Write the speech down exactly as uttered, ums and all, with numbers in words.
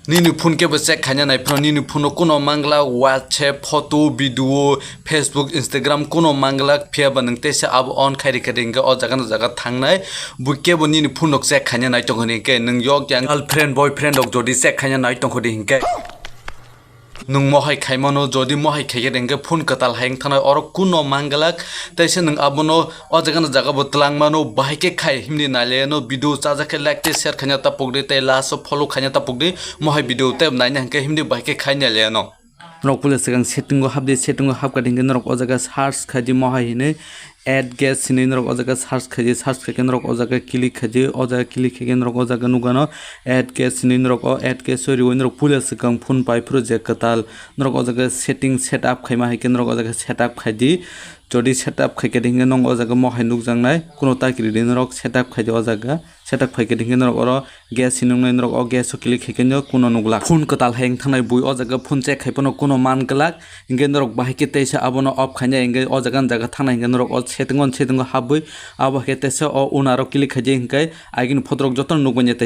Nini phone kebo check khaina nai phano nini phone o kuno manglak WhatsApp, photo, video, Facebook, Instagram kuno manglak, phiya ba nwng teisa abo on khai rikha de hinkhe o jaga no jaga thangnai. Bo kebo nini phone rok check khaina nai tongkha de hinkhe nwng yok yang girlfriend, boyfriend rok jodi check khaina nai tongkha de hinkhe. Nwng mohai khaimano, jodi mohai khaikhe de hinkhe phone kwtal hai wng thangnai, oro kuno manglak, teisa nwng abono o jaga no jaga bo twlangmano, bahai khe khai himni naileno, video chajak khe like tei share khaina tapok di, tei last o follow khaina tapok di, mohai video tei naina hinkhe himni bahai khe khai naileno. Norok puila swkang setting o hapdi, setting o hapkha hinkhe norok o jaga search khaidi mohai hinwi add guest hinwi norok o jaga search khaidi, search khaikhe norok o jaga click khaidi, o jaga click khaikhe norok o jaga nukgano add guest hinwi norok o add guest o riwi norok puila swkang phone pai phuru je kwtal norok o jaga setting set up khaima hai khe norok o jaga set up khaidi. Jodi set up khaikhe hinkhe norok o jaga mohai nukjaknai kuno ta kiri di norok set up khaidi o jaga. Setup khaikhe hinkhe norok oro gas hinwi wngnai, norok o gas o click khaikhe no kuno nukglak. Phone kwtal hai wng thangnai bui o jaga phone check khai phano kuno man glak. Hinkhe norok bahai khe teisa abono off khainai hinkhe o jaga ni jaga thangnai hinkhe norok o setting o, setting o habwi abo hai khe teisa o owner o click khaidi hinkhe agini photo rok jotono nukmanya tei.